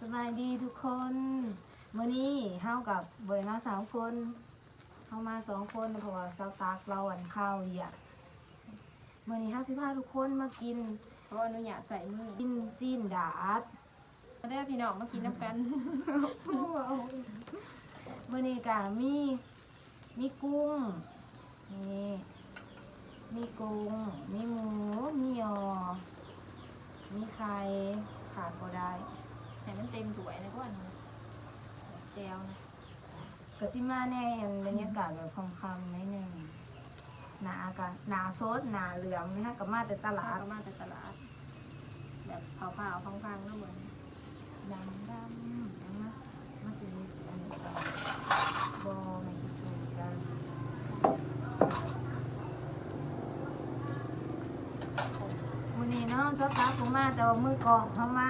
ສະບາຍດີທຸກຄົນ ມື້ນີ້ເຮົາກັບບໍ່ໄດ້ມາສາມຄົນ ເຮົາມາສອງຄົນ ເພາະວ່າສາວຕັກລາວອັນຄາວວຽກ. ມື້ນີ້ເຮົາຊິພາທຸກຄົນມາກິນ ຂໍອະນຸຍາດໃຊ້ມື ກິນຊີ້ນດາດ ມາເດີພີ່ນ້ອງ ມາກິນນຳກັນ. ມື້ນີ້ກະມີ ມີກຸ້ງ ນີ້ ມີກຸ້ງ ມີໝູ ມີຍໍ່ ມີໄຂ່ ຂາດບໍ່ໄດ້ ໃຫ້ມັນເຕັມຖ້ວຍນະກ່ອນ ແຈ່ວນະ. ກະຊິມາໃນອັນບັນຍາກາດແບບຄ່ຳໆໜ້ອຍໜຶ່ງ ໜ້າກະໜ້າສົດ ໜ້າເຫຼືອງນີ້ ເຮົາກະມາແຕ່ຕະຫຼາດ ເຮົາກະມາແຕ່ຕະຫຼາດ ແບບພ້າວໆພັງໆເນາະ ເບິ່ງ ດຳໆ ມາ ມາຊິມີອັນນີ້ ບໍ່ແມ່ນກິນກິນກັນ. ມື້ນີ້ເນາະ ສາວຕັກບໍ່ມາ ແຕ່ວ່າມືກ້ອງເຮົາມາ.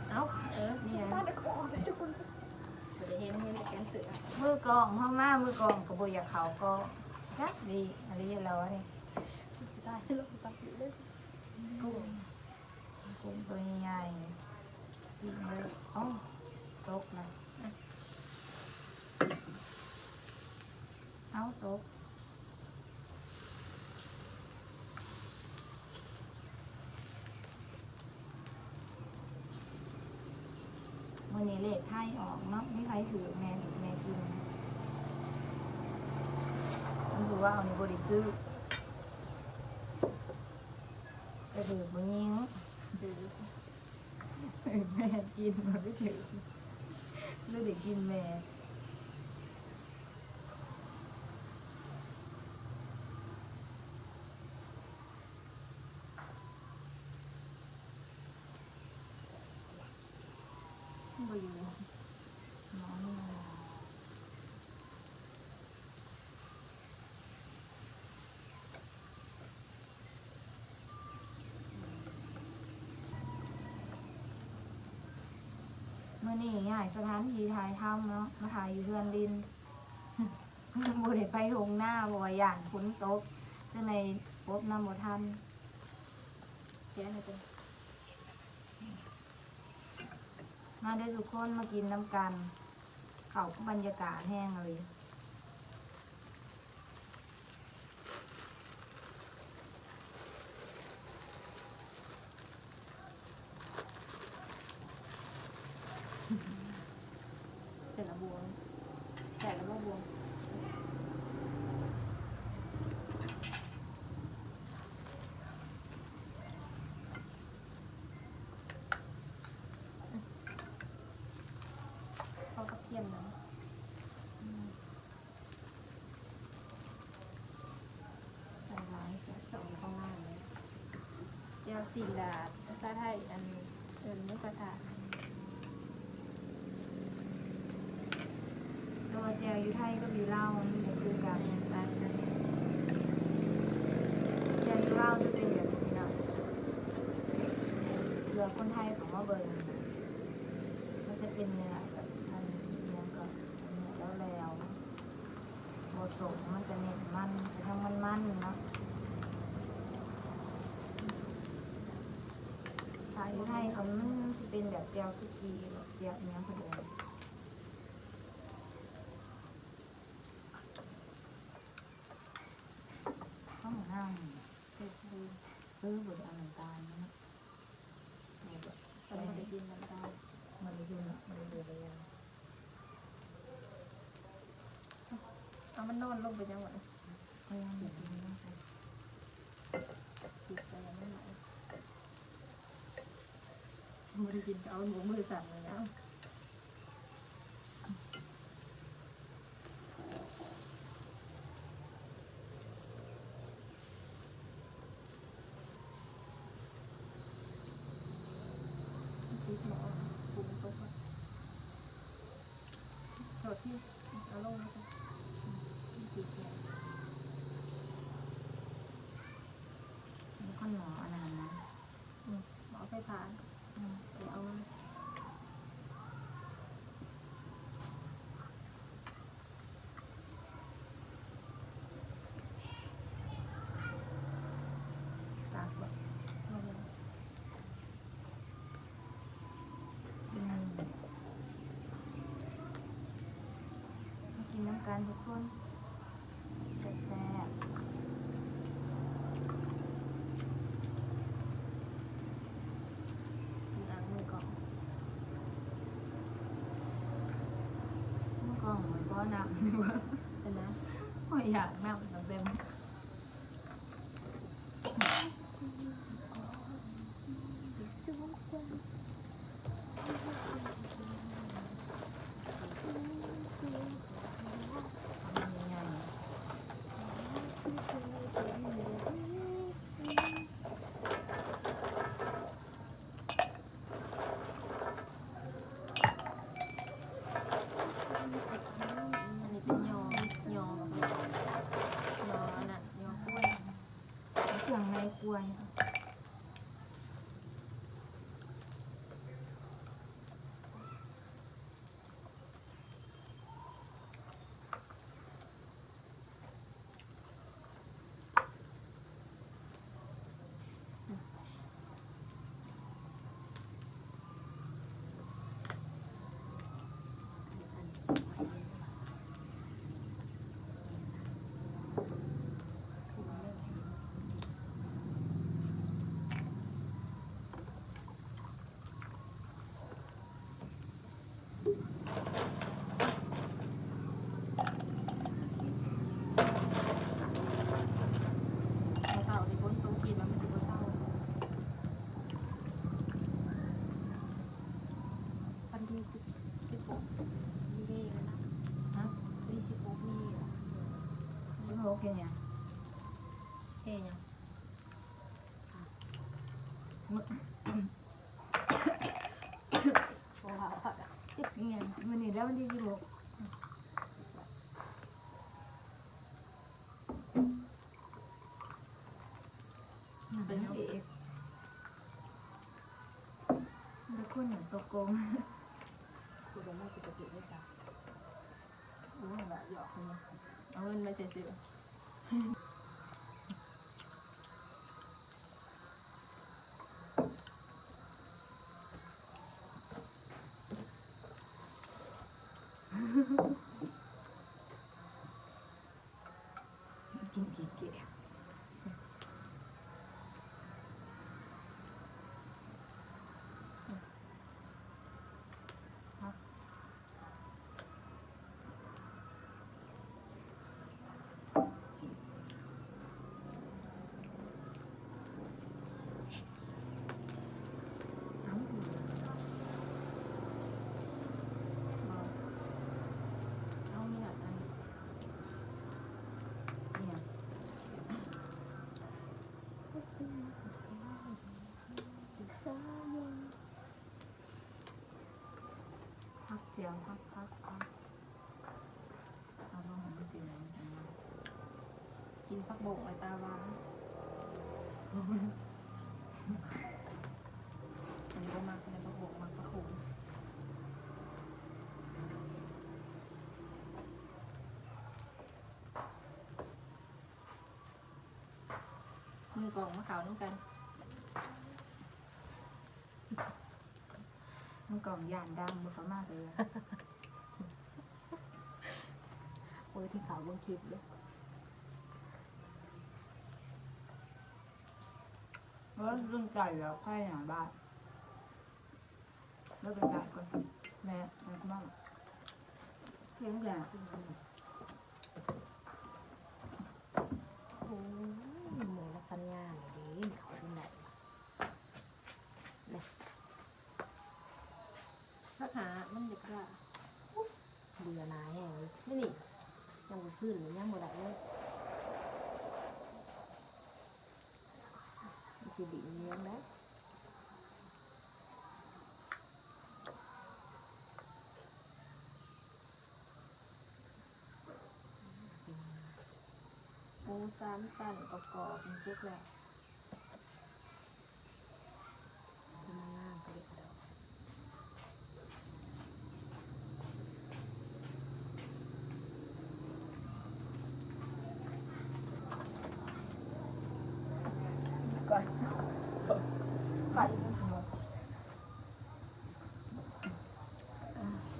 ເອົ້າ ເອີ ບໍ່ໄດ້ເຫັນ ເຫັນແຕ່ແກງເສືອ ມືກ້ອງເຮົາມາ ມືກ້ອງກະບໍ່ຢາກເຂົ້າກ້ອງ ຈັກດີ ອັນນີ້ລາວນີ້ ຕາຍແລ້ວ ຕັກຢູ່ເດີ ກຸ້ງ ກຸ້ງໂຕໃຫຍ່ໆ ກິນເລີຍ. ເອົ້າ ຕົກລະ ເອົ້າ ຕົກ. ມື້ນີ້ເລກໄທອອກເນາະ ມີໃຜຖືກແດ່ ແມ່ກິນ ມັນຖືວ່າເຮົານີ້ບໍ່ໄດ້ຊື້ ກະຖືກຜູ້ຍິງ ຖືກແມ່ກິນ ບໍ່ໄດ້ຖືກ ຫຼືໄດ້ກິນແມ່. ບໍ່ຢູ່ ມື້ນີ້ຍ້າຍສະຖານທີ່ຖ່າຍທຳເນາະ ມາຖ່າຍຢູ່ເຮືອນລິນ. ບໍ່ໄດ້ໄປທົ່ງນາ ເພາະວ່າຢ້ານຝົນຕົກ ຈັ່ງໃດປົບນ້ຳບໍ່ທັນ. ມາເດີທຸກຄົນ ມາກິນນຳກັນ ເຂົ້າກັບບັນຍາກາດແຮງອີ່ຫຼີ. ແຕ່ລະບ່ວງ ແຕ່ລະບໍ່ບ່ວງ ເຂົ້າກັບທຽນນຳ. ໃສ່ຫຼາຍ ໃສ່ສອງປະມານນີ້ ແຈ່ວຊີ້ນດາດ ພາສາໄທ ອັນ ເອີ້ນໝູກະທະ ແຕ່ວ່າແຈ່ວຢູ່ໄທກັບຢູ່ລາວມັນບໍ່ຄືກັນ ຕ່າງກັນ ແຈ່ວຢູ່ລາວຈະເປັນແບບນີ້ເນາະ ເພື່ອຄົນໄທເຂົ້າມາເບິ່ງນະ ມັນຈະເປັນເນື້ອແບບ ອັນ ອີ່ຫຍັງກໍ ເນື້ອແຫຼວໆ ບໍ່ສົ້ມ ມັນຈະເນັ້ນມັນ ໄປທາງມັນໆເນາະ. ຖ້າຢູ່ໄທເຂົາມັນຊິເປັນແບບແຈ່ວສຸກີ ແບບແຈ່ວອີ່ຫຍັງເພິ່ນເອີ້ນ ຂອງນາງ ເອີ ບໍ່ໄດ້ເອົານ້ຳຕານເນາະ. ແມ່ນບໍ່? ຕອນນີ້ບໍ່ໄດ້ກິນນ້ຳຕານ ບໍ່ໄດ້ກິນເນາະ ບໍ່ໄດ້ເຫຼືອໄປຢ່າງ ເອົາມັນນອນລົງໄປຫຍັງວະນີ້? ເອົາຫຍັງໄປກິນນຳກັນ ກິນໄປຫຍັງມັນ ບໍ່ໄດ້ກິນກໍເອົາມືສັ່ນແລ້ວ. ຄັນໝໍ້ອັນນັ້ນນະ ອືມ ໝໍ້ໄຟຟ້າ ອືມ ໄປເອົາມາ ຕາກບໍ່? ບໍ່ໄດ້. ທຸກຄົນ ແຊບໆ ກິນອາບມືກ່ອນ ມືກ່ອນ ມັນກໍນ້ຳ ເຫັນນະ ໂອ້ຍ ຢາກນ້ຳ ນ້ຳເຕັມ. ອັນນີ້ເປັນຍໍ ຍໍ ຍໍອັນນັ້ນ ຍໍກ້ວຍ ເຄື່ອງໃນກ້ວຍ. ເຂົ້ານີ້ຄົນຕ້ອງກິນແລ້ວມັນຊິບໍ່ເຊົາ. ວັນທີສິບ ສິບຫົກມີເດແລ້ວນະ. ຮະ? ວັນທີສິບຫົກມີເດ. ສິບຫົກເຮັດຫຍັງ? ເຮັດຫຍັງ? ບໍ່ວ່າ ມື້ນີ້ແລ້ວວັນທີສິບຫົກ. ເປັນຫຍັງອີກ? ແລ້ວຄົນຫຍັງຕົກໂກງ? ຜູ້ໃດມາຊິໄປຊື້ໄດ້ຊະ? ໂອ້ຍ ວ່າຫຍອກເພິ່ນ ເອົາເງິນມາໃຫ້ຊື້. ກິນຂີ້ເກຍ. ເອົາ ເອົາ ມີໜ້າຕານີ້ ອີຫຍັງ? ຜັກສຽວ ຜັກ ຜັກ ຜັກ ເອົາລົງໃຫ້ມັນເປັນອັນນີ້ ກິນຜັກບົ້ງແລ້ວຕາຫວານ. ອັນນີ້ບໍ່ມັກ ອັນນີ້ບໍ່ມັກ ມັກຜັກໂຂມ. ມືກອງມາເຂົ້ານຳກັນ. ມັນກອງຢ້ານດຳບໍ່ເຂົ້າມາເລີຍ. ໂອ້ຍ ທີ່ເຂົາເບິ່ງຄລິບເດ້ ບໍ່ສົນໃຈແລ້ວ ໃຜຫຍັງບາດ ແລ້ວໄປບາດກ່ອນ ແມ່ ແມ່ນມາ ເພງແດງ. ໂອ້ຍ ໝູນຳສັນຍານີ້ເດ້ ເຂົາເປັນໄດ໋ ນີ້ ພັກຫາ ມັນຢາກວ່າ ເບື່ອໜ່າຍແຮງເລີຍ ນີ້ ຍັງບໍ່ຂຶ້ນ ຍັງບໍ່ໄດ້ເລີຍ ມັນຊິດິ້ນເລີຍໄດ໋. ໝູສາມຊັ້ນກອບໆ ສຸກແລ້ວ ຈະມາງາມກະເລັດດອກ. ກ່ອນ ໄປ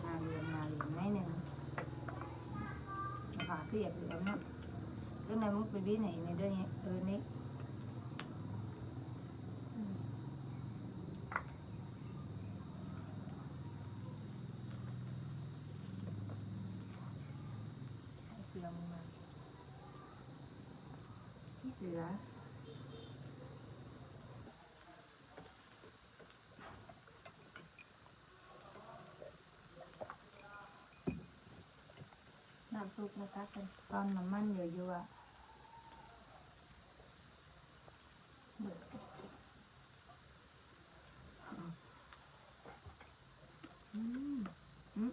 ໜ້າເຫຼືອງ ໜ້າເຫຼືອງໜ້ອຍໜຶ່ງ. ສຽບຢູ່ເນາະ. ຈັ່ງໃດມຶງໄປບິນໃຫ້ອີ່ແມ່ເດີ ເອີ ນີ້ ອືມ ເສືອມັນມາ ອີເສືອ. ນ້ຳຊຸບມາຕັກກັນ ຕອນນ້ຳມັນຍົວໆ ເບີດ ອືມ ອືມ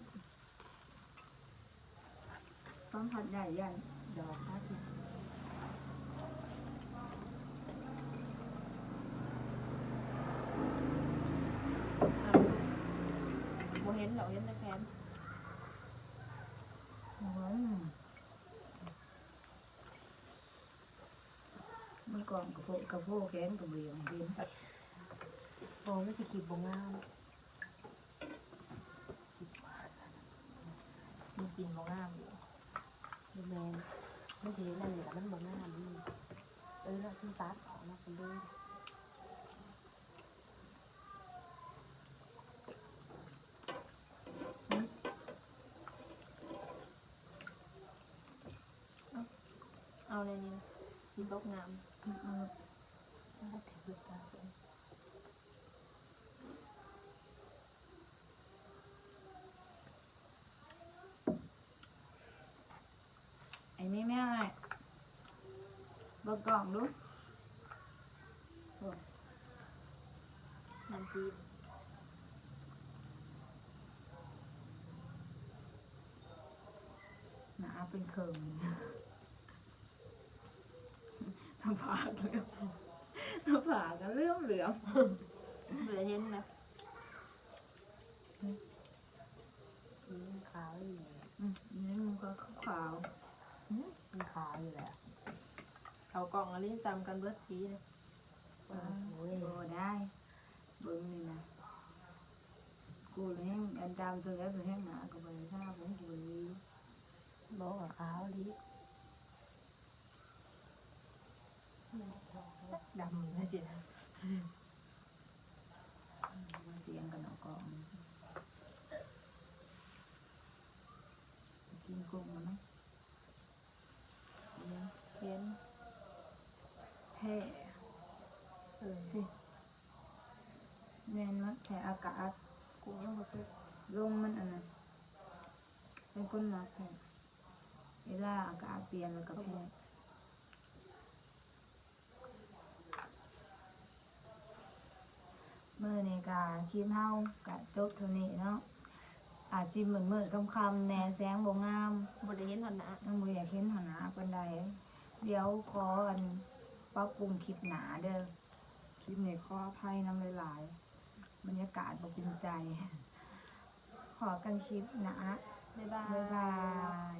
ຄວາມພັດໃຫຍ່ຢ້ານດອກຮັກ ບໍ່ເຫັນດອກ ເຫັນແຕ່ແຂນ ອືມ ມັນກ້ອງກະໂພ ກະໂພແຂນກະບໍ່ຢາກເຫັນ ໂອ້ ມັນຊິກິນບໍ່ງາມ ມັນກິນບໍ່ງາມຢູ່ ບໍ່ແມ່ນ ມັນຊິເຮັດອັນນີ້ລະ ມັນບໍ່ງາມ ເອີ ລະຊິຕັດອອກນະ ຄົນເດີ. ເອົາແນວນີ້ ຊິຕົກນ້ຳ ອືມ ເອົາ ເອົາ ໄອ້ມີແມວ ເບິ່ງກ້ອງດູ ໂອ້ ນ້ຳຊີດ ໜ້າເປັນເຄິ່ງ ໜ້າຜາກເຫຼືອມ ໜ້າຜາກກະເຫຼືອມເຫຼືອມ ບໍ່ໄດ້ເຫັນນະ ອືມ ຂາວອີ່ຫຼີ ອືມ ນີ້ມັນກະຂາວ ອືມ ມັນຂາວຢູ່ແຫຼະ ເຂົ້າກ້ອງອັນນີ້ສ່ຳກັນເບິດປີນະ ໂອ້ຍ ບໍ່ໄດ້ ເບິ່ງນີ້ນະ ກູແຮງອັນດຳເທົ່າໃດ ແຮງໜາກະບໍ່ໄດ້ທາ ເບິ່ງກູ ບໍ່ ກະຂາວອີ່ຫຼີ ດຳຈັ່ງຊີ້ນະ ມາສຽງກັນເອົາກ້ອງ ກິນກຸ້ງນຳ ເຫັນ ແພ້ ເອີ ແມ່ນໝົດ ແພ້ອາກາດ ກຸ້ງຍັງບໍ່ສຸກ ລົມມັນອັນນັ້ນ ເປັນຄົນມັກແພ້ ເວລາອາກາດປ່ຽນແລ້ວກະແພ້. ມື້ນີ້ກະຄລິບເຮົາກະຈົບເທົ່ານີ້ເນາະ ອາດຊິມືດໆຄ່ຳໆແດ່ ແສງບໍ່ງາມ ບໍ່ໄດ້ເຫັນຮອດໜ້າ ຍັງບໍ່ຢາກເຫັນຮອດໜ້າປານໃດ ດຽວຂໍອັນປັບປຸງຄລິບໜ້າເດີ ຄລິບນີ້ຂໍອະໄພນຳຫຼາຍໆ ບັນຍາກາດບໍ່ເປັນໃຈ ພໍ້ກັນຄລິບໜ້າ ບາຍບາຍ ບາຍບາຍ.